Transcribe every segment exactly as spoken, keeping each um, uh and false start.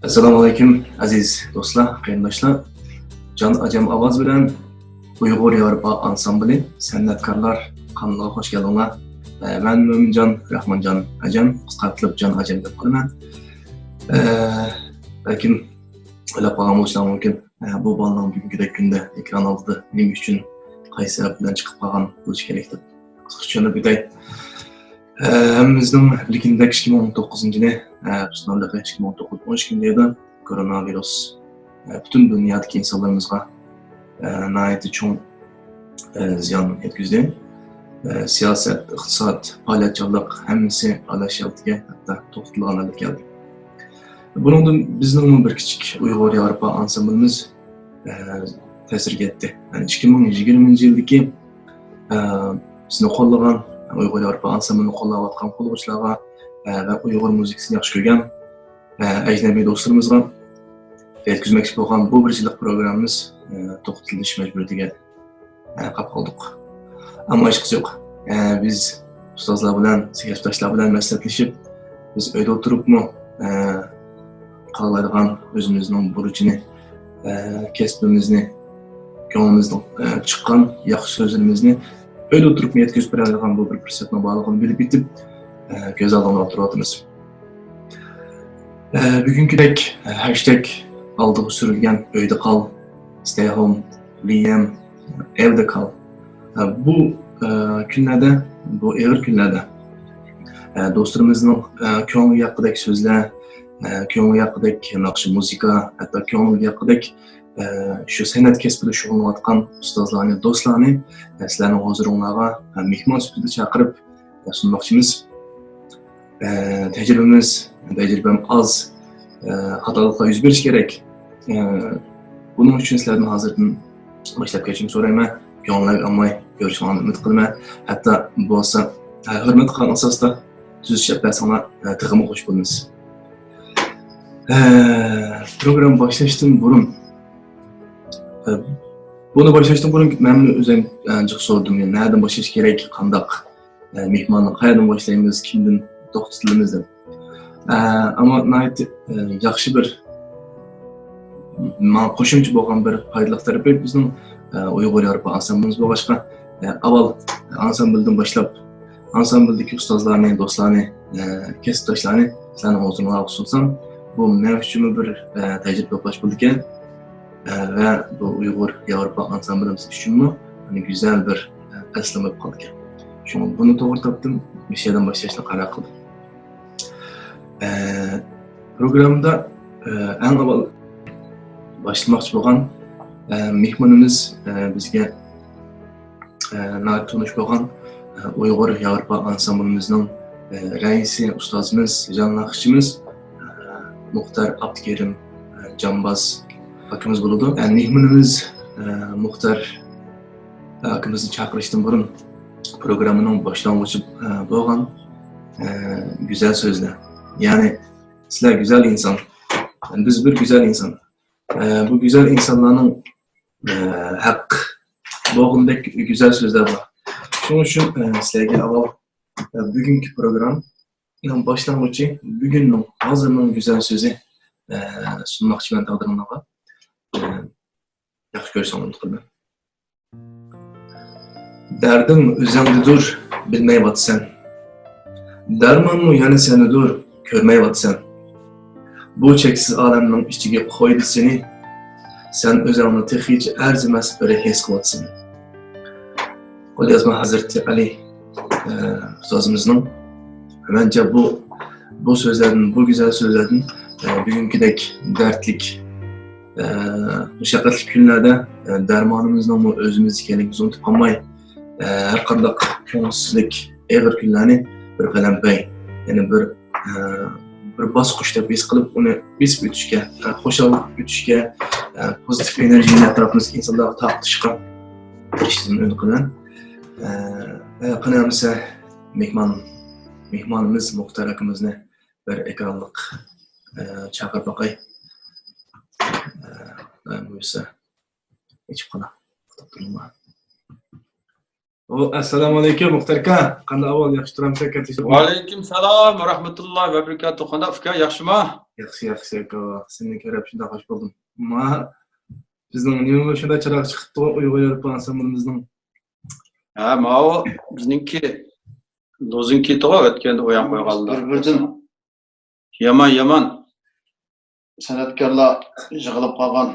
ئەسسالامۇئەلەيكۇم، ئەزىز دوستلار، قېرىنداشلار. جان ئاجام ئاۋاز بىلەن ئۇيغۇر ياۋروپا ئانسامبىلى سەنئەتكارلار قانىلىغا خوش كەلدىڭلار. ئە، مەن مۆمىنجان رەھمانجان ئاجام، قىسقارتىلىپ جان ئاجام دەپ قالىمەن. ئە، بەلكىم ئويلاپ قالغان بولۇشلار مۇمكىن، ئە، بۇ بالىنىڭ بۈگۈنكىدەك كۈندە ئېكران ئالدىدا نېمە ئۈچۈن، قايسى سەۋەب بىلەن چىقىپ قالغان بولۇشى كېرەك دەپ قىسقىچە چۈشەندۈرۈپ ئۆتەي. ئە، ھەممىمىزنىڭ بىلگىنىدەك، ئىككى مىڭ ئون توققۇزىنچى يىلى، ئە، بىزنىڭ ئىككى مىڭ ئون توققۇز ئون ئىككىنچى يىلدا كورونا ۋىرۇس، ئە، پۈتۈن دۇنيادىكى ئىنسانلىرىمىزغا، ئە، ناھايىتى چوڭ، ئە، زىيان يەتكۈزدى. ئە، سىياسەت، ئىقتىساد، پائالىيەتچانلىق ھەممىسى ئالاھىدە ھالەتكە، ھەتتا توختىتىلغان ھالەتكە كەلدى. بۇنىڭدىن بىزنىڭمۇ بىر كىچىك ئۇيغۇر ياۋروپا ئانسامبىلىمىز، ئە، تەسىرگە يەتتى. يەنى ئىككى مىڭ يىگىرمىنچى يىلدىكى، ئە، بىزنى قوللىغان، ئۇيغۇر ياۋروپا ئانسامبىلىنى قوللاۋاتقان قوللىغۇچىلارغا، ئە، ۋە ئۇيغۇر مۇزىكىسىنى ياخشى كۆرگەن، ئە، ئەجنەبىي دوستلىرىمىزغا يەتكۈزمەكچى بولغان بۇ بىر يىللىق پروگراممىمىز، ئە، توختىتىلىش مەجبۇرىيىتىگە ئە، قاپ قالدۇق. ئەمما ھېچقىسى يوق. ئە، بىز ئۇستازلار بىلەن، سەھىپداشلار بىلەن مەسلىھەتلىشىپ، بىز ئۆيدە ئولتۇرۇپمۇ، ئە، قىلالايدىغان ئۆزىمىزنىڭ بۇرچىنى، ئە، كەسپىمىزنى، كۆڭلىمىزدىن، ئە، چىققان ياخشى سۆزلىرىمىزنى ئۆيدە ئولتۇرۇپمۇ يەتكۈزۈپ بېرەلەيدىغان بۇ بىر پۇرسەتنىڭ بارلىقىنى بىلىپ يېتىپ، ئە، كۆز ئالدىڭلاردا تۇرۇۋاتىمىز. ئە، بۈگۈنكىدەك، ئە، ھەشتەگ ئالدىغا سۈرۈلگەن ئۆيدە قال، stay home، V M، ئەۋدە قال. ئە، بۇ، ئە، كۈنلەردە، بۇ ئېغىر كۈنلەردە، ئە، دوستلىرىمىزنىڭ، ئە، كۆڭلىگە ياققۇدەك سۆزلەر، ئە، كۆڭلىگە ياققۇدەك ناخشا، مۇزىكا، ھەتتا كۆڭلىگە ياققۇدەك، ئە، شۇ سەنئەت كەسپىدە شۇغۇللىنىۋاتقان ئۇستازلارنى، دوستلارنى، ئە، سىلەرنىڭ ھۇزۇرۇڭلارغا، ئە، مېھمان سۈپىتىدە چاقىرىپ، ئە، سۇنماقچىمىز. ئە، تەجرىبىمىز، تەجرىبەم ئاز، ئە، خاتالىقلار يۈز بېرىشى كېرەك. ئە، بۇنىڭ ئۈچۈن سىلەردىن ھازىردىن باشلاپ كەچۈرۈم سورايمەن. كۆڭۈللەرگە ئالماي كۆرۈشۈڭلارنى ئۈمىد قىلىمەن. ھەتتا بولسا، ئە، ھۆرمەت قىلغان ئاساستا تۈزىتىش ئېلىپ بەرسەڭلار، ئە، تېخىمۇ خوش بولىمىز. ئە، پروگرامما باشلاشتىن بۇرۇن، ئە، بۇنى باشلاشتىن بۇرۇن مەنمۇ ئۆزۈم، ئە، جىق سورىدىم، يەنى نەدىن باشلاش كېرەك، قانداق؟ ئە، مېھماننى قەيەردىن باشلايمىز، كىمدىن توختىتىمىز دەپ. ئە، ئەمما ناھايىتى، ئە، ياخشى بىر، ماڭا قوشۇمچە بولغان بىر پايدىلىق تەرىپى بىزنىڭ، ئە، ئۇيغۇر ياۋروپا ئانسامبىلىمىز بولغاچقا، ئە، ئاۋۋال ئانسامبىلدىن باشلاپ، ئانسامبىلدىكى ئۇستازلارنى، دوستلارنى، ئە، كەسىپداشلارنى سىلەرنىڭ ھۇزۇرۇڭلارغا سۇنسام، بۇ مەن ئۈچۈنمۇ بىر، ئە، تەجرىبە توپلاش بولىدىكەن. ئە، ۋە بۇ ئۇيغۇر ياۋروپا ئانسامبىلىمىز ئۈچۈنمۇ، يەنى، گۈزەل بىر، ئە، ئەسلىمە بولۇپ قالىدىكەن. شۇڭا بۇنى توغرا تاپتىم، مۇشۇ يەردىن باشلاشنى قارار قىلدىم. ئە، پروگراممىدا، ئە، ئەڭ ئاۋۋال باشلىماقچى بولغان، ئە، مېھمىنىمىز، ئە، بىزگە، ئە، ناھايىتى تونۇش بولغان، ئە، ئۇيغۇر ياۋروپا ئانسامبىلىمىزنىڭ، ئە، رەئىسى، ئۇستازىمىز، جان ناخشىچىمىز، ئە، مۇختار ئابدۇكېرىم، ئە، جامباز ئاكىمىز بولىدۇ. ئە، مېھمىنىمىز، ئە، مۇختار ئاكىمىزنى چاقىرىشتىن بۇرۇن پروگراممىنىڭ باشلانغۇچى، ئە، بولغان، ئە، گۈزەل سۆزلەر. يەنى سىلەر گۈزەل ئىنسان، بىز بىر گۈزەل ئىنسان. ئە، بۇ گۈزەل ئىنسانلارنىڭ، ئە، ھەق بولغۇدەك گۈزەل سۆزلەر بار. شۇنىڭ ئۈچۈن، ئە، سىلەرگە ئاۋۋال، ئە، بۈگۈنكى پروگراممىنىڭ باشلانغۇچى، بۈگۈننىڭ، ھازىرنىڭ گۈزەل سۆزى، ئە، سۇنماقچىمەن تەقدىرىڭلارغا. ئە، ياخشى كۆرسەڭلار ئۈمىد قىلىمەن. دەردىڭ ئۆزۈڭدىدۇر، بىلمەيۋاتىسەن. دەرمانمۇ يەنە سەندىدۇر، كۆرمەيۋاتىسەن. بۇ چەكسىز ئالەمنىڭ ئىچىگە قويدى سېنى. سەن ئۆزۈڭنى تېخىچە ئەرزىمەس بىرى ھېس قىلىۋاتىسەن. قوليازما ھەزرىتى ئەلى، ئە، ئۇستازىمىزنىڭ، مەنچە بۇ، بۇ سۆزلەردىن، بۇ گۈزەل سۆزلەردىن، ئە، بۈگۈنكىدەك دەردلىك، ئە، مۇشەققەتلىك كۈنلەردە، ئە، دەرمانىمىزنىڭمۇ ئۆزىمىز ئىكەنلىكىمىزنى ئۇنتۇپ قالماي، ئە، ھەر قانداق كۆڭۈلسىزلىك، ئېغىر كۈنلەرنى بىر پەلەمپەي، يەنى بىر، ئە، بىر باسقۇچ دەپ ھېس قىلىپ، ئۇنى بېسىپ ئۆتۈشكە، ئە، خۇشال ئۆتۈشكە، ئە، پوزىتىپ ئېنېرگىيەنى ئەتراپىمىزدىكى ئىنسانلارغا تارقىتىشقا تىرىشىشنى ئۈمىد قىلىمەن. ئە، ئە، قېنى ئەمىسە مېھمان، مېھمانىمىز مۇختار ئاكىمىزنى بىر ئېكرانلىق، ئە، چاقىرىپ باقاي. ئە، بۇيرۇسا ئېچىپ قالا. كۈتۈپ تۇرۇڭلار. ئەسسالامۇ ئەلەيكۇم، مۇختەر ئاكا. قانداق ئەھۋال؟ ياخشى تۇرامسەن ئاكا؟ تىنچلىقمۇ؟ ۋەئەلەيكۇم سالام ۋە رەھمەتۇللاھى ۋە بەرىكاتۇھ. قانداق ئۇكا، ياخشىما؟ ياخشى، ياخشى ئاكا. سېنى كۆرۈپ شۇنداق خوش بولدۇم. ما، بىزنىڭ نېمە شۇنداق چىراغ چىقىپتۇ ئۇيغۇر ياۋروپا ئانسامبلىمىزنىڭ. ھە، ماۋۇ بىزنىڭكى لوزۇنكىتىغۇ ئۆتكەندە ئويان قويغانلار. بىر، بىردىن يامان، يامان سەنئەتكارلار يىغىلىپ قالغان.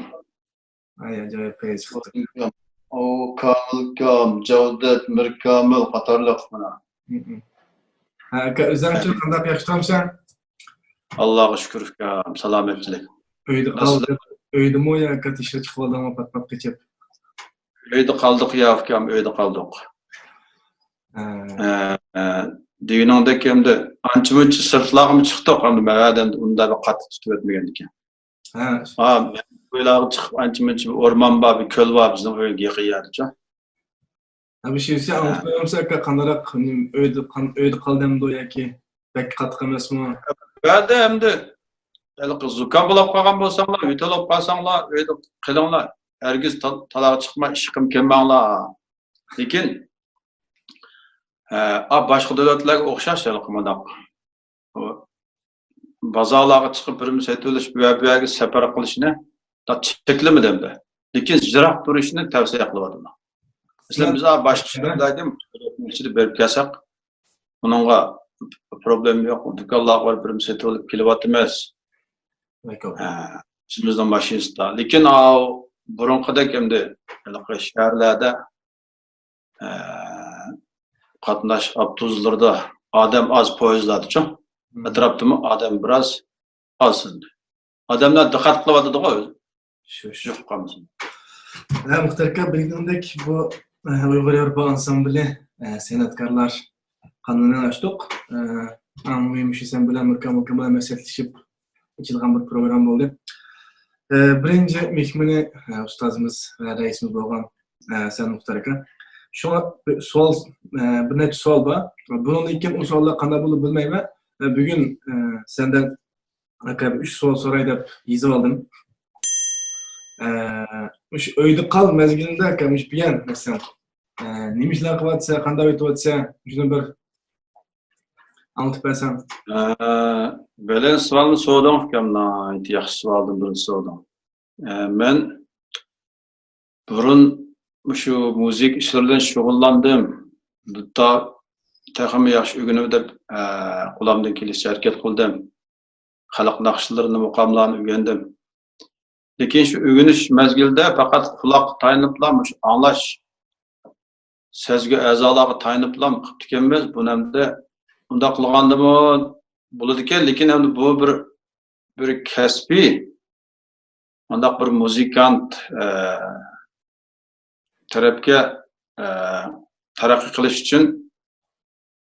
ئاي، ئاجايىپ پەيز چىقتى. ئۇ كامىلكام، جەۋدەت، مىركامىل قاتارلىق مانا. ھە، ئاكا، ئۆزۈڭچۇ قانداق، ياخشى تۇرامسەن؟ ئاللاغا شۈكۈر، ئۇكام، سالامەتچىلىك. ئۆيدە قالدۇق، ئۆيدىمۇ يا ئاكا، تىشقا چىقىۋالدىڭمۇ پات-پات قېچىپ؟ ئۆيدە قالدۇق يا، ئۇكام، ئۆيدە قالدۇق. ھە. ھە، ھە. دېگىنىڭدەك ئەمدى ئانچە مۇنچە سىرتلارغىمۇ چىقتۇق، ئەمدى مەۋەدە ئەمدى ئۇنداق بىر قاتتىق تۇتۇۋەتمىگەندىكىن. ھە. ھا، كويلارغا چىقىپ ئانچە مۇنچە بىر ئورمان بار، بىر كۆل بار بىزنىڭ ئۆيگە يېقىن يەردىچۇ. ھە، بىر شىۋىسى ھە. ئاڭلىتىپ قويامسىز ئاكا، قانداقراق، ئۆيدە قان-، ئۆيدە قالدىمدۇ ياكى بەك قاتتىق ئەمەسمۇ؟ بەزىدە ئەمدى ھېلىقى زۇكام بولاپ قالغان بولساڭلار، يۆتەل بولۇپ قالساڭلار، ئۆيدە قېلىڭلار. ھەرگىز تا-، تالاغا چىقماي، ئىشقىمۇ كەلمەڭلار. لېكىن، ئە، ئا، باشقا دۆلەتلەرگە ئوخشاش ھېلىقى مۇنداق. بۇ بازارلارغا چىقىپ بىرنېمە سېتىۋېلىش، بۇ يەر، بۇ يەرگە سەپەر قىلىشنى چەكلىمىدى ئەمدى. لېكىن يىراق تۇرۇشنى تەۋسىيە قىلىۋاتىمەن. مەسىلەن، بىز باشقا شەھەردە ئىچىدە بېرىپ كەلسەك، ئۇنىڭغا پروبلېما يوق. دۇكانلارغا بېرىپ بىرنېمە سېتىۋېلىپ كېلىۋاتىمىز. ھە، ئۆزىمىزنىڭ ماشىنىسىدا. لېكىن ئاۋۇ بۇرۇنقىدەك ئەمدى ھېلىقى شەھەرلەردە، ئە، قاتناش ئاپتوبۇسلىرىدا ئادەم ئاز، پويىزلاردىچۇ. مم. ئەتراپتىمۇ ئادەم بىراز ئاز ئەمدى. ئادەملەر دىققەت قىلىۋاتىدىغۇ ئۆزى. شۇ، شۇ. يۇقۇپ قالمىسۇن. ھە، مۇختەر ئاكا، بىلگىنىڭدەك بۇ، ئە، ئۇيغۇر ياۋروپا ئانسامبلى، ئە، سەنئەتكارلار قانىلىنى ئاچتۇق. ئە، ئەڭ مۇھىمى شۇ، سەن بىلەن مىركامىل ئاكا بىلەن مەسلىھەتلىشىپ ئېچىلغان بىر پروگرامما بولدى. ئە، بىرىنچى مېھمىنى، ئە، ئۇستازىمىز ۋە رەئىسىمىز بولغان، ئە، سەن مۇختەر ئاكا. شۇڭا بىر سوئال، ئە، بىر نەچچە سوئال بار. بۇنىڭدىن كېيىن ئۇ سوئاللار قانداق بولىدۇ بىلمەيمەن. ئە، بۈگۈن، ئە، سەندىن ئاكا، بىر ئۈچ سوئال سوراي دەپ يېزىۋالدىم. ئە، مۇشۇ ئۆيدە قال مەزگىلىدە، ئاكا، مۇشۇ بىيەن، مەسىلەن، ئە، نېمە ئىشلار قىلىۋاتىسەن، قانداق ئۆتۈۋاتىسەن؟ مۇشۇنى بىر ئاڭلىتىپ بەرسەڭ. ئە، بەلەن سوئالنى سورىدىڭ، ئۇكام، ناھايىتى ياخشى سوئالدىن بىرنى سورىدىڭ. ئە، مەن بۇرۇن مۇشۇ مۇزىكا ئىشلىرى بىلەن شۇغۇللاندىم. دۇتتا تېخىمۇ ياخشى ئۆگىنىمەن دەپ، ئە، قولۇمدىن كېلىشىچە ھەرىكەت قىلدىم. خەلق ناخشىلىرىنى، مۇقاملارنى ئۆگەندىم. لېكىن شۇ ئۆگىنىش مەزگىلىدە پەقەت قۇلاققا تايىنىپلا مۇشۇ ئاڭلاش، سەزگۈ ئەزالارغا تايىنىپلا قىپتىكەنمىز. بۇنى ئەمدى ئۇنداق قىلغاندىمۇ بولىدىكەن، لېكىن ئەمدى بۇ بىر، بىر كەسپىي، مۇنداق بىر مۇزىكانت، ئە، تەرەپكە، ئە، تەرەققىي قىلىش ئۈچۈن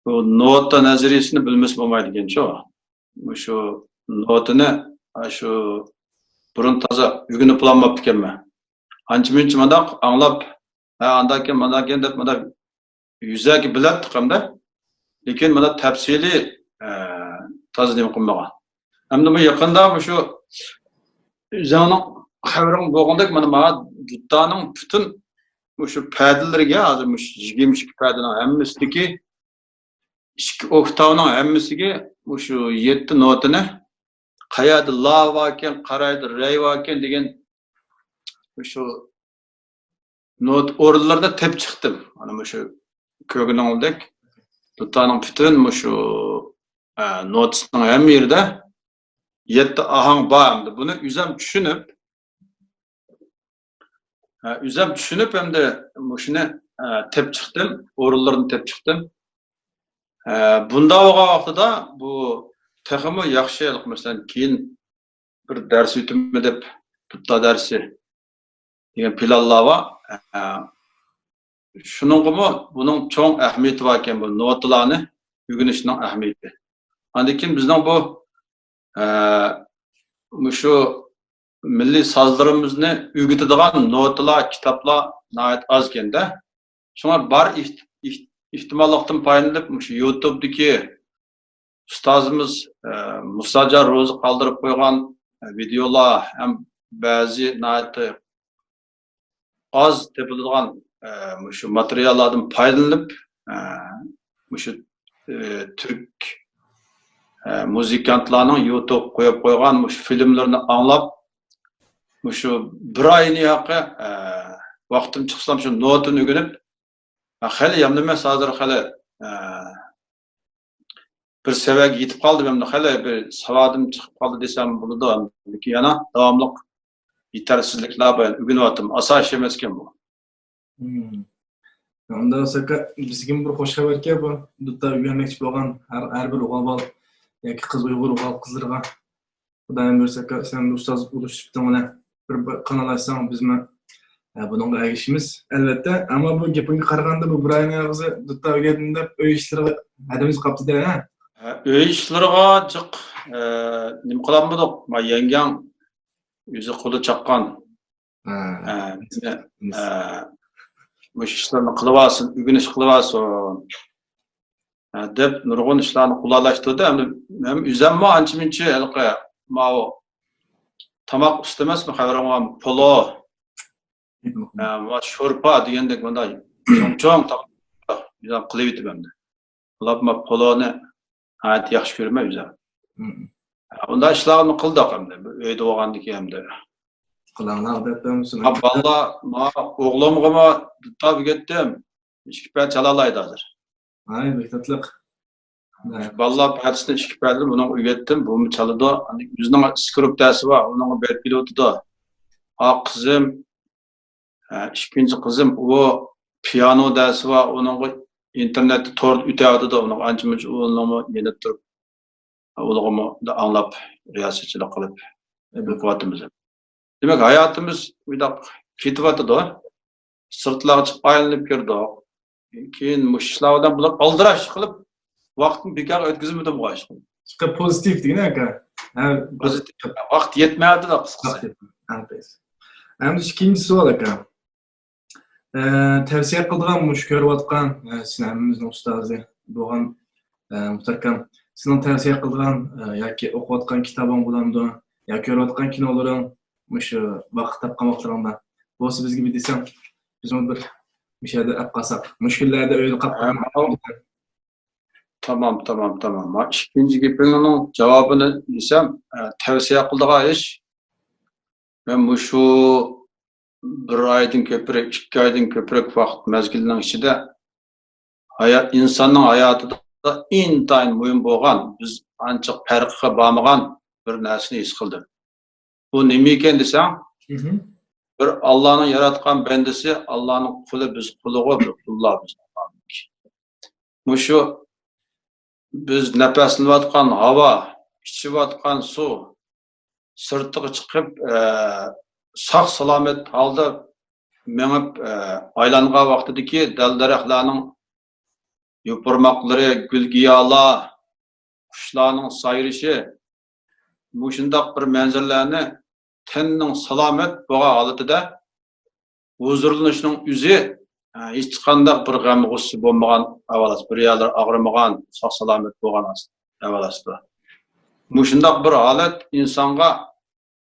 بۇ نوتا نەزەرىيىسىنى بىلمىسە بولمايدىكەنچۇ. مۇشۇ نوتىنى، ئاشۇ بۇرۇن تازا ئۆگىنىپ بولالماپتىكەنمەن. ئانچە مۇنچە مۇنداق ئاڭلاپ، ھە، ئانداكىن، مانداكىن دەپ مۇنداق يۈزەكى بىلەتتۇق ئەمدى. لېكىن مانا تەپسىلىي، ئە، تازا نېمە قىلمىغان. ئەمدى بۇ يېقىندا مۇشۇ ئۆزۈڭنىڭ خەۋىرىڭ بولغاندەك، مانا، مانا دۇتتانىڭ پۈتۈن مۇشۇ پەدىلىرىگە، ھازىر مۇشۇ يىگىرمە ئىككى پەدىنىڭ ھەممىسىدىكى ئىككى ئوكتاۋنىڭ ھەممىسىگە مۇشۇ يەتتە نوتىنى، قەيەردە لا باركەن، قەيەردە رەي باركەن دېگەن مۇشۇ نوتا ئورۇنلىرىنى تېپىپ چىقتىم. مانا مۇشۇ كۆرگىنىڭىزدەك، دۇتانىڭ پۈتۈن مۇشۇ، ئە، نوتىسىنىڭ ھەممە يېرىدە يەتتە ئاھاڭ بار ئەمدى. بۇنى ئۆزۈم چۈشىنىپ، ئە، ئۆزۈم چۈشىنىپ ئەمدى مۇشۇنى، ئە، تېپىپ چىقتىم، ئورۇنلىرىنى تېپىپ چىقتىم. ئە، بۇنداق بولغان ۋاقتىدا بۇ تېخىمۇ ياخشى، مەسىلەن، كېيىن بىر دەرس ئۆتىمەن دەپ، دۇتتا دەرسى دېگەن پىلانلار بار. ئە، شۇنىڭغىمۇ بۇنىڭ چوڭ ئەھمىيىتى باركەن، بۇ نوتىلارنى ئۆگىنىشنىڭ ئەھمىيىتى. ئاندىن كېيىن بىزنىڭ بۇ، ئە، مۇشۇ مىللىي سازلىرىمىزنى ئۆگىتىدىغان نوتىلار، كىتابلار ناھايىتى ئازكەن-دە. شۇڭا بار ئېھت-، ئېھت-، ئېھتىماللىقتىن پايدىلىنىپ، مۇشۇ يۇتۇبتىكى ئۇستازىمىز، ئە، مۇساجان روزى قالدۇرۇپ قويغان ۋىدېئولار ھەم بەزى ناھايىتى ئاز تېپىلىدىغان، ئە، مۇشۇ ماتېرىياللاردىن پايدىلىنىپ، ئە، مۇشۇ، ئە، تۈرك، ئە، مۇزىكانتلارنىڭ يۇتۇب قويۇپ قويغان مۇشۇ فىلىملىرىنى ئاڭلاپ، مۇشۇ بىر ئاينى ياقى، ئە، ۋاقتىم چىقسام شۇ نوتىنى ئۆگىنىپ، ئە، خېلى يامىنىمەس ھازىر خېلى، ئە، بىر سەۋىيەگە يېتىپ قالدىم، ئەمدى خېلى بىر ساۋادىم چىقىپ قالدى دېسەم بولىدۇ. لېكىن يەنە داۋاملىق يېتەرسىزلىكلەر بار، ئۆگىنىۋاتىمەن. ئاسان ئىش ئەمەسكەن بۇ. مم. ئۇنداق بولسا، بىزگىمۇ بىر خوش خەۋەركەن بۇ. دۇتار ئۆگەنمەكچى بولغان ھەر، ھەر بىر ئوغۇل بالا ياكى قىز، ئۇيغۇر ئوغۇل قىزلىرىغا. خۇدايىم بۇيرۇسا، سەن ئۇستاز بولۇش سۈپىتىڭ بىلەن بىر، بىر قانال ئاچساڭ، بىزمۇ، ئە، بۇنىڭغا ئەگىشىمىز، ئەلۋەتتە. ئەمما بۇ گېپىڭگە قارىغاندا، بۇ بىر ئاينىڭ ئاغزى دۇتار ئۆگەندىم دەپ ئۆي ئىشلىرىغا ھەدىمىز قاپتۇ-دە، ھە؟ ھە، ئۆي ئىشلىرىغا جىق، ئە، نېمە قىلالمىدۇق. ما يەڭگەڭ ئۆزى قولى چاققان. ھە. ھە، بىزنى، ھە، مۇشۇ ئىشلارنى قىلىۋالسۇن، ئۆگىنىش قىلىۋالسۇن، ھە، دەپ نۇرغۇن ئىشلارنى قولايلاشتۇردى. ھەم، ھەم ئۆزەممۇ ئانچە-مۇنچە ھېلىقى ماۋۇ تاماق ئۈستى ئەمەسمۇ، خەۋىرىڭ بارمۇ؟ پولۇ، ھە، ۋە شورپا دېگەندەك مۇنداق چوڭ-چوڭ تاماق ئۆزەم قىلىۋېتىپ ئەمدى. ئۇلارمۇ پولۇنى ناھايىتى ياخشى كۆرىمەن ئۆزۈم. مم. ئۇنداق ئىشلارنى قىلدۇق ئەمدى، ئۆيدە بولغاندىكىن ئەمدى. قىلاڭلار دەپ ھەممىسىنى. ھە، بالىلار، ما ئوغلۇمغىمۇ دۇتار ئۆگەتتىم. ئىككى پەدە چالالايدۇ ھازىر. ھاي، بەك تاتلىق. ھە. بالىلار پەدىسىنى ئىككى پەدىدىن بۇنىڭغا ئۆگەتتىم، بۇمۇ چالىدۇ. ئۆزىنىڭ ئىسكرىپتاسى بار، ئۇنىڭغا بېرىپ كېلىۋاتىدۇ. ئا، قىزىم، ھە، ئىككىنچى قىزىم، ئۇ پىيانو دەرسى بار، ئۇنىڭغا ئىنتېرنېتتە، توردا ئۆتەۋاتىدۇ، ئۇنىڭغا ئانچە-مۇنچە، ئۇنىڭمۇ يېنىپ تۇرۇپ، ئۇلىغىمۇ ئاڭلاپ، رىياسەتچىلىك قىلىپ ئۆتۈۋاتىمىز. دېمەك، ھاياتىمىز مۇنداق كېتىۋاتىدۇ. سىرتلارغا چىقىپ ئايلىنىپ كىردۇق. كېيىن مۇشۇ ئىشلار بىلەن بۇلار ئالدىراش قىلىپ، ۋاقتىنى بىكارغا ئۆتكۈزمىدىم غۇ ئىشقىلىپ. پوزىتىپ دېگىنە ئاكا. ھە، پوزىتىپ. ۋاقىت يەتمەيۋاتىدۇ قىسقىسى. ۋاقىت يەتمەي-، ھە، ئەمدى ئىككىنچى سوئال ئاكا. ئە، تەۋسىيە قىلىدىغان مۇشۇ كۆرۈۋاتقان، ئە، سىز ھەممىمىزنىڭ ئۇستازى بولغان، ئە، مۇختەر ئاكام، سېنىڭ تەۋسىيە قىلىدىغان، ئە، ياكى ئوقۇۋاتقان كىتابىڭ بولامدۇ؟ ياكى كۆرۈۋاتقان كىنولىرىڭ مۇشۇ ۋاقىت تاپقان ۋاقىتلىرىڭدا بولسا بىزگە بىر دېسەڭ، بىزمۇ بىر مۇشۇ يەردە ئەپ قالساق. مۇشۇ كۈنلەردە ئۆيدە قاپ ھە، قالماي. تامام، تامام، تامام. ما ئىككىنچى گېپىڭنىڭ جاۋابىنى دېسەم، ئە، تەۋسىيە قىلىدىغان ئىش، مەن مۇشۇ بىر ئايدىن كۆپرەك، ئىككى ئايدىن كۆپرەك ۋاقىت مەزگىلنىڭ ئىچىدە ھايات، ئىنساننىڭ ھاياتىدا ئىنتايىن مۇھىم بولغان، بىز ئانچە پەرقىگە بارمىغان بىر نەرسىنى ھېس قىلدىم. بۇ نېمە ئىكەن دېسەڭ، مھم. بىر ئاللانىڭ ياراتقان بەندىسى، ئاللانىڭ قۇلى، بىز قۇلىغۇ، بىر قۇللار بىز. مۇشۇ بىز نەپەسلىنىۋاتقان ھاۋا، ئىچىۋاتقان سۇ، سىرتىغا چىقىپ، ئە، ساق-سالامەت ھالدا مېڭىپ، ئە، ئايلانغان ۋاقتىدىكى دەل-دەرەخلەرنىڭ يوپۇرماقلىرى، گۈل-گىياھلار، قۇشلارنىڭ سايرىشى، مۇشۇنداق بىر مەنزىرىلەرنى تەننىڭ سالامەت بولغان ھالىتىدە ھۇزۇرلىنىشنىڭ ئۆزى، ھە، ھېچقانداق بىر غەم-غۇسسە بولمىغان ئەھۋال، بىر يەرلىرى ئاغرىمىغان، ساق-سالامەت بولغان ئەھۋال. مۇشۇنداق بىر ھالەت ئىنسانغا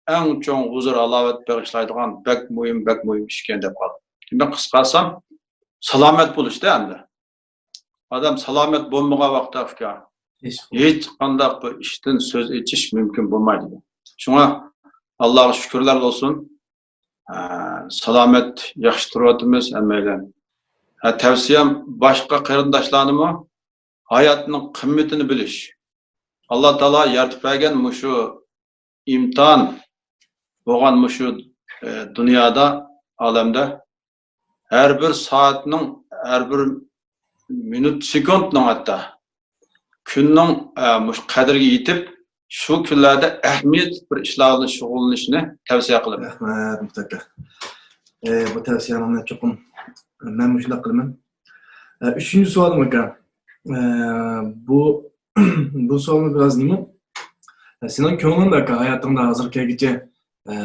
ئەڭ چوڭ ھۇزۇر-ھالاۋەت بېغىشلايدىغان بەك مۇھىم، بەك مۇھىم ئىش ئىكەن دەپ قالدىم. دېمەك، قىسقارتسام، سالامەت بولۇشتا ئەمدى. ئادەم سالامەت بولمىغان ۋاقتىدا، ئۇكا، ھېچ قانداق بىر ئىشتىن سۆز ئېچىش مۇمكىن بولمايدۇ. شۇڭا ئاللاغا شۈكۈرلەر بولسۇن. ئە، سالامەت، ياخشى تۇرۇۋاتىمىز ھەممەيلەن. ھە، تەۋسىيەم باشقا قېرىنداشلارنىمۇ ھاياتنىڭ قىممىتىنى بىلىش. ئاللا تائالا يارىتىپ بەرگەن مۇشۇ ئىمتىھان بولغان مۇشۇ، ئە، دۇنيادا، ئالەمدە ھەر بىر سائەتنىڭ، ھەر بىر مىنۇت، سېكۇنتنىڭ ھەتتا كۈننىڭ، ئە، مۇشۇ قەدرىگە يېتىپ، شۇ كۈنلەردە ئەھمىيەتلىك بىر ئىشلار بىلەن شۇغۇللىنىشنى تەۋسىيە قىلىمەن. رەھمەت، مۇختەر ئاكا. ئە، بۇ تەۋسىيەڭنى چوقۇم مەن مۇشۇنداق قىلىمەن. ئە، ئۈچىنچى سوئالىم، ئاكا. ئە، بۇ، بۇ سوئالنى بىراز نېمە؟ ئە، سېنىڭ كۆڭلۈڭدە، ئاكا، ھاياتىڭدا ھازىرغا كەلگۈچە، ئە،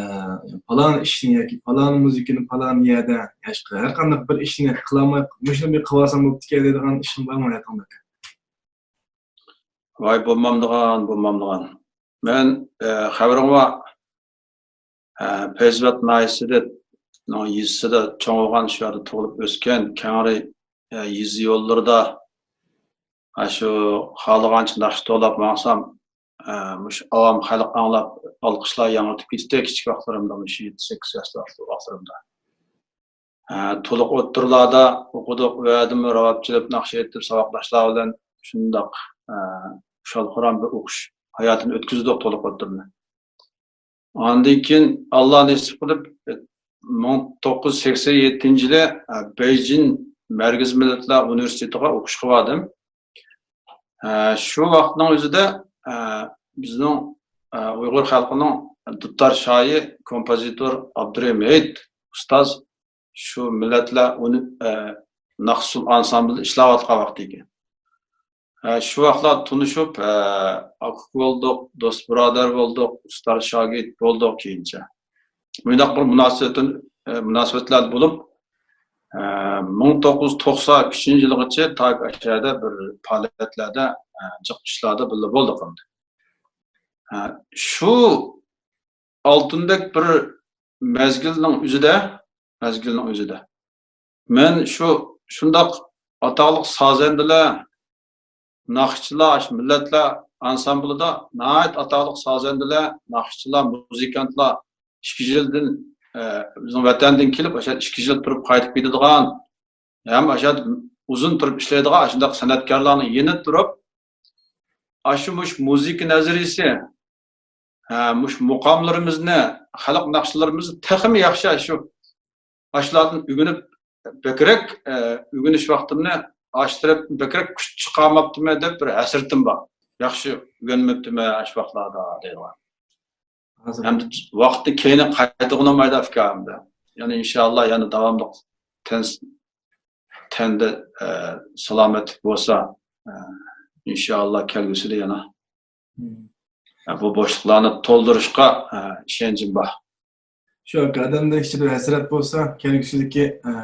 پالان ئىشنى ياكى پالان مۇزىكىنى پالان يەردە، ياكى ھەر قانداق بىر ئىشنى قىلالماي، مۇشۇنى بىر قىلىۋالسام بوپتىكەن دەيدىغان ئىشىڭ بارمۇ ھاياتىڭدا، ئاكا؟ ۋاي، بولمامدىغان، بولمامدىغان. مەن، ئە، خەۋىرىڭ بار، ئە، پەيزىۋات ناھىيەسىدە يېزىسىدا چوڭ بولغان، شۇ يەردە تۇغۇلۇپ ئۆسكەن، كەڭرى، ئە، يېزا يوللىرىدا، ئە، شۇ خالىغانچە ناخشا توۋلاپ ماڭسام، ئە، مۇشۇ ئاۋام خەلق ئاڭلاپ، ئالقىشلار ياڭرىتىپ كېتىتتى كىچىك ۋاقىتلىرىمدا، مۇشۇ يەتتە، سەككىز ياشلىق ۋاقىتلىرىمدا. ئە، تولۇق ئوتتۇرىلاردا ئوقۇدۇق، ئۇ يەردىمۇ راۋاب چېلىپ، ناخشا ئېيتىپ، ساۋاقداشلار بىلەن شۇنداق، ئە، خۇشال-خۇرام بىر ئوقۇش ھاياتىنى ئۆتكۈزدۇق، تولۇق ئوتتۇرىنى. ئاندىن كېيىن، ئاللا نېسىپ قىلىپ، مىڭ توققۇز يۈز سەكسەن يەتتىنچى يىلى، ئە، بېيجىڭ مەركىزىي مىللەتلەر ئۇنىۋېرسىتېتىغا ئوقۇشقا باردىم. ئە، شۇ ۋاقىتنىڭ ئۆزىدە، ئە، بىزنىڭ، ئە، ئۇيغۇر خەلقىنىڭ دۇتار شاھى، كومپوزىتور ئابدۇرېھىم ھېيت ئۇستاز شۇ مىللەتلەر ئۇنى، ئە، ناخشا ئۇسسۇل ئانسامبىلدا ئىشلەۋاتقان ۋاقتى ئىكەن. ئە، شۇ ۋاقىتلار تونۇشۇپ، ئە، ئاكا-ئۇكا بولدۇق، دوست-بۇرادەر بولدۇق، ئۇستاز-شاگىرت بولدۇق كېيىنچە. مۇنداق بىر مۇناسىۋەتتىن، ئە، مۇناسىۋەتلەردە بولۇپ، ئە، مىڭ توققۇز يۈز توقسان ئۈچىنچى يىلغىچە تاكى ئاشۇ يەردە بىر پائالىيەتلەردە، ئە، جىق ئىشلاردا بىللە بولدۇق ئەمدى. ئە، شۇ ئالتۇندەك بىر مەزگىلنىڭ ئۆزىدە، مەزگىلنىڭ ئۆزىدە مەن شۇ، شۇنداق ئاتاقلىق سازەندىلەر، ناخشىچىلار، شۇ مىللەتلەر ئانسامبىلىدا ناھايىتى ئاتاقلىق سازەندىلەر، ناخشىچىلار، مۇزىكانتلار ئىككى يىلدىن، ئە، بىزنىڭ ۋەتەندىن كېلىپ، ئاشۇ ئىككى يىل تۇرۇپ قايتىپ كېتىدىغان، ھەم ئاشۇ ئۇزۇن تۇرۇپ ئىشلەيدىغان ئاشۇنداق سەنئەتكارلارنىڭ يېنىدا تۇرۇپ، ئاشۇ مۇشۇ مۇزىكا نەزەرىيىسى، ھە، مۇشۇ مۇقاملىرىمىزنى، خەلق ناخشىلىرىمىزنى تېخىمۇ ياخشى شۇ، ئاشۇلاردىن ئۆگىنىپ، بەكرەك، ئە، ئۆگىنىش ۋاقتىمنى ئاشۇ تەرەپتىن بەكرەك كۈچ چىقارماپتىمەن دەپ بىر ھەسرىتىم بار. ياخشى ئۆگەنمەپتىمەن ئاشۇ ۋاقىتلاردا دەيدىغان. ھازىر ئەمدى ۋاقىتنى كەينىگە قايتۇرغىلى بولمايدۇ ئۇكام ئەمدى. يەنە ئىنشاللا يەنە داۋاملىق تەن، تەندە، ئە، سالامەتلىك بولسا، ئە، ئىنشاللا كەلگۈسىدە يەنە، مم. ئە، بۇ بوشلۇقلارنى تولدۇرۇشقا، ئە، ئىشەنچىم بار. شۇ ئاكا، ئادەمدە ئىچىدە ھەسرەت بولسا، كەلگۈسىدىكى، ئە،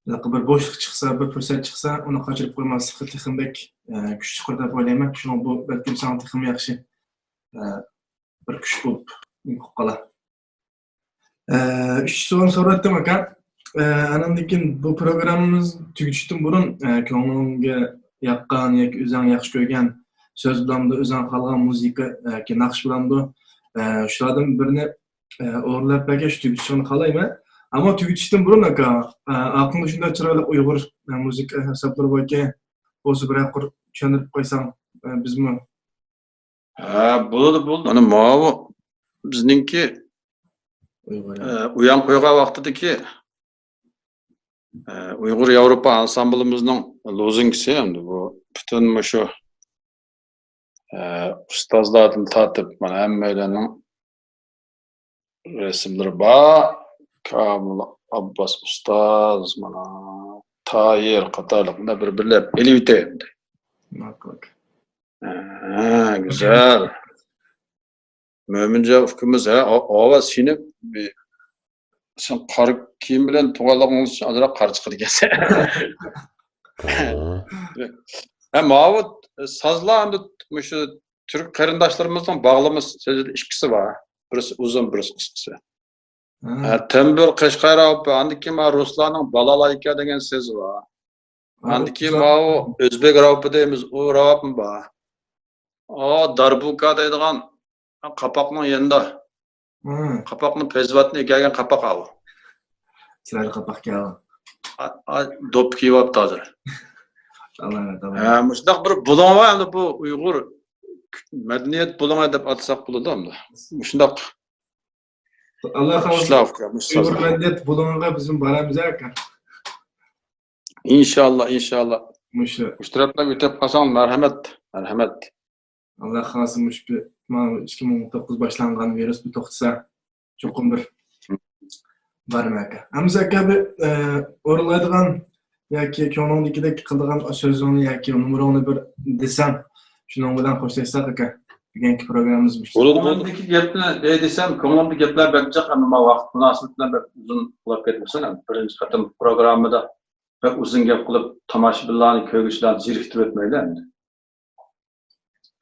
ھېلىقى بىر بوشلۇق چىقسا، بىر پۇرسەت چىقسا، ئۇنى قاچۇرۇپ قويماسلىقى تېخىمۇ بەك، ئە، كۈچ چىقىرىدۇ دەپ ئويلايمەن. شۇڭا بۇ بەلكىم ساڭا تېخىمۇ ياخشى، ئە، بىر كۈچ بولۇپ قالا. ئە، ئۈچ سوئال سورايتتىم ئاكا. ئە، ئاناندىن كېيىن بۇ پروگراممىمىز تۈگىتىشتىن بۇرۇن، ئە، كۆڭلۈڭگە ياققان ياكى ئۆزۈڭ ياخشى كۆرگەن سۆز بىلەنمۇ، ئۆزۈڭ خالىغان مۇزىكا ياكى ناخشا بىلەنمۇ، ئە، شۇلاردىن بىرنى، ئە، ئورۇنلاپ بەرگەچ تۈگىتىشىڭنى خالايمەن. ئەمما تۈگىتىشتىن بۇرۇن ئاكا، ئە، ئاقىڭدا شۇنداق چىرايلىق ئۇيغۇر، ئە، مۇزىكا ھېسابلىرى باركەن، بولسا بىرەر قۇر چۈشەندۈرۈپ قويساڭ، ئە، بىزمۇ ھە، بولىدۇ، بولىدۇ. مانا ماۋۇ بىزنىڭكى، ئۇيغۇر ئە، ئۇيان قويغان ۋاقتىدىكى، ئە، ئۇيغۇر ياۋروپا ئانسامبىلىمىزنىڭ لوزۇنكىسى ئەمدى بۇ پۈتۈن مۇشۇ، ئە، ئۇستازلاردىن تارتىپ مانا ھەممەيلەننىڭ رەسىملىرى بار. كامىل ئابباس ئۇستاز، مانا، تايىر قاتارلىق مۇنداق بىر-بىرلەپ ئېلىۋېتەي ئەمدى. ماقۇل. ھە، گۈزەل. مۆمىنجان ئۇكىمىز، ھە، ئا-، ئاۋاز سېنى بى-، سەن قارا كىيىم بىلەن تۇغانلىقىڭ ئۈچۈن ئازراق قارا چىقىدىكەنسەن. ھە، ماۋۇ سازلار ئەمدى مۇشۇ تۈرك قېرىنداشلىرىمىزنىڭ باغلىما سۆزىدە ئىككىسى بار. بىرسى ئۇزۇن، بىرسى قىسقىسى. ھە، تەمبۇر قەشقەر راۋابى، ئاندىن كېيىن ماۋۇ رۇسلارنىڭ بالالىكا دېگەن سۆزى بار. ئاندىن كېيىن ماۋۇ ئۆزبېك راۋابى دەيمىز، ئۇ راۋابمۇ بار. ئا، داربۇكا دەيدىغان قاپاقنىڭ يېنىدا. ھە. قاپاقنىڭ پەيزىۋاتتىن ئەكەلگەن قاپاق ئاۋۇ. چىرايلىق قاپاقكەن ئاۋۇ. ئا، ئا، دوپپا كىيىۋاپتۇ ھازىر. ئاللا، ئاللا. ھە، مۇشۇنداق بىر بۇلۇڭ بار ئەمدى بۇ ئۇيغۇر مەدەنىيەت بۇلۇڭى دەپ ئاتىساق بولىدۇ ئەمدى. مۇشۇنداق ئاللا خالىسا، ئۇيغۇر مەدەنىيەت بۇلۇڭىغا بىزمۇ بارىمىز ئاكا. ئىنشاللا، ئىنشاللا. مۇشۇ. مۇشۇ تەرەپلەرگە ئۆتۈپ قالساڭ، مەرھەمەت، مەرھەمەت. ئاللا خالىسا، مۇشۇ بىر، مانا ئىككى مىڭ ئون توققۇز باشلانغان ۋىرۇس بىر توختىسا، چوقۇم بىر بارىمەن ئاكا. ئەمىسە ئاكا، بىر، ئە، ئورۇنلايدىغان ياكى كۆڭلۈڭدىكىدەك قىلىدىغان سۆزۈڭنى ياكى نومۇرۇڭنى بىر دېسەڭ، شۇنىڭ بىلەن خوشلاشساق ئاكا. بۈگۈنكى پروگراممىمىز مۇشۇ. بولىدۇ، بولىدۇ. كۆڭلۈمدىكى گەپنى دەي دېسەم، كۆڭلۈمدىكى گەپلەر بەك جىق، ئەمما ماۋۇ ۋاقىت مۇناسىۋىتى بىلەن بەك ئۇزۇن بولۇپ كەتمىسۇن. بىرىنچى قېتىم پروگراممىدا بەك ئۇزۇن گەپ قىلىپ، تاماشىبىنلارنى، كۆرگۈچىلەرنى زېرىكتۈرۈۋەتمەيلى ئەمدى.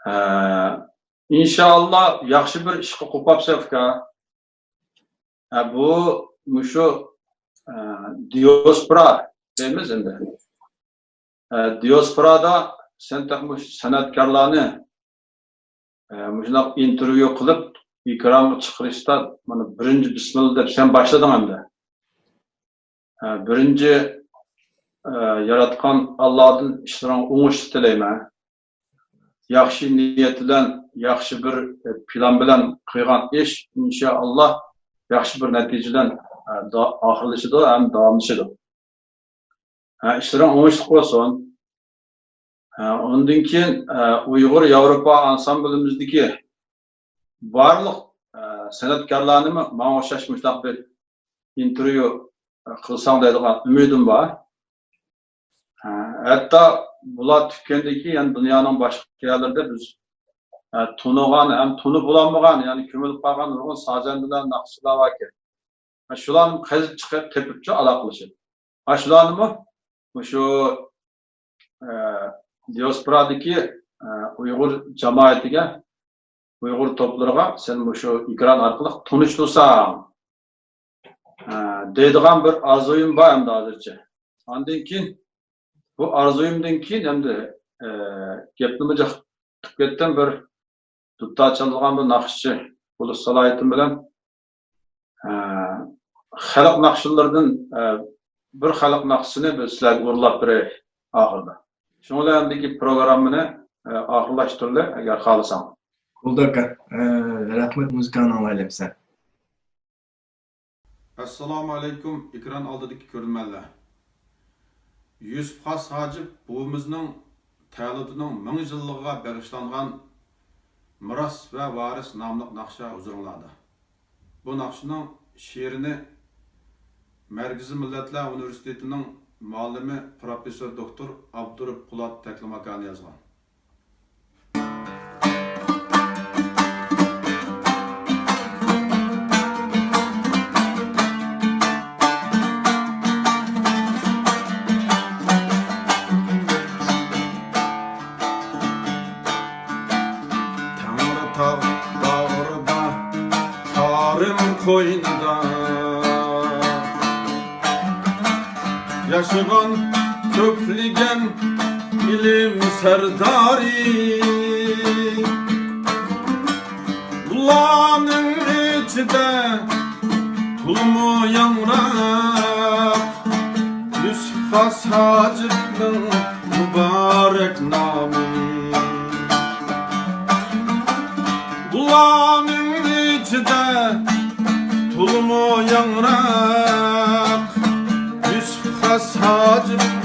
ھە، ئىنشائاللا، ياخشى بىر ئىشقا قوپاپسەن، ئۇكا. ھە، بۇ مۇشۇ، ئە، دىياسپورا دەيمىز ئەمدى. ئە، دىياسپورادا سەن تېخى مۇشۇ سەنئەتكارلارنى، ئە، مۇشۇنداق ئىنتېرۋيۇ قىلىپ، ئېكرانغا چىقىرىشتا، مانا، بىرىنچى بىسمىللا دەپ سەن باشلىدىڭ ئەمدى. ئە، بىرىنچى، ئە، ياراتقان ئاللادىن ئىشلىرىڭ ئوڭۇشلۇق تىلەيمەن. ياخشى نىيەت بىلەن، ياخشى بىر، ئە، پىلان بىلەن قىلغان ئىش، ئىنشائاللا، ياخشى بىر نەتىجە بىلەن، ئە، دا-، ئاخىرلىشىدۇ ھەم داۋاملىشىدۇ. ھە، ئىشلىرىڭ ئوڭۇشلۇق بولسۇن. ھە، ئۇندىن كېيىن، ئە، ئۇيغۇر ياۋروپا ئانسامبلىمىزدىكى بارلىق، ئە، سەنئەتكارلارنىمۇ ماڭا ئوخشاش مۇشۇنداق بىر ئىنتېرۋيۇ، ئە، قىلساڭ دەيدىغان ئۈمىدىم بار. ئە، ھەتتا بۇلار تۈگىگەندىن كېيىن يەنە دۇنيانىڭ باشقا يەرلىرىدە بىز، ئە، تونۇغان ھەم تونۇپ بولالمىغان، يەنى كۆمۈلۈپ قالغان نۇرغۇن سازەندىلەر، ناخشىچىلار باركەن. شۇلارنى قېزىپ چىقىپ تېپىپچۇ ئالاقىلىشىپ. ھە، شۇلارنىمۇ مۇشۇ، ئە، دىياسپورادىكى، ئە، ئۇيغۇر جامائىتىگە، ئۇيغۇر توپلىرىغا سەن مۇشۇ ئېكران ئارقىلىق تونۇشتۇرساڭ، ئە، دەيدىغان بىر ئارزۇيۇم بار ئەمدى ھازىرچە. ئاندىن كېيىن بۇ ئارزۇيۇمدىن كېيىن ئەمدى، ئە، گەپنىمۇ جىق تۇتۇپ كەتتىم. بىر دۇتار چالىدىغان بىر ناخشىچى بولۇش سالاھىيىتىم بىلەن، ئە، خەلق ناخشىلىرىدىن، ئە، بىر خەلق ناخشىسىنى بىز سىلەرگە ئورۇنلاپ بېرەي ئاخىرىدا. شۇنىڭ بىلەن ئەمدىكى پروگراممىنى، ئە، ئاخىرلاشتۇرىلى، ئەگەر خالىساڭ. بولدى ئاكا. ئە، رەھمەت، مۇزىكانى ئاڭلايلى ئەمسە. ئەسسالامۇ ئەلەيكۇم، ئېكران ئالدىدىكى كۆرۈرمەنلەر. يۈسۈپ خاس ھاجىپ بوۋىمىزنىڭ تەۋلىدىنىڭ مىڭ يىللىقىغا بېغىشلانغان مىراس ۋە ۋارىس ناملىق ناخشا ھۇزۇرۇڭلاردا. بۇ ناخشىنىڭ شېئىرىنى مەركىزىي مىللەتلەر ئۇنىۋېرسىتېتىنىڭ مۇئەللىمى، پروفېسسور دوكتور ئابدۇرۇپ پولات تەكلىماكانى يازغان. تەڭرىتاغ باغرىدا، تارىم قوينىدا ياشىغان كۆپلىگەن ئىلىم سەردارى. بۇلارنىڭ ئىچىدە تولىمۇ ياڭراق يۈسۈپ خاس ھاجىپنىڭ مۇبارەك نامى. بۇلارنىڭ ئىچىدە تولىمۇ ياڭراق يۈسۈپ خاس ھاجىپ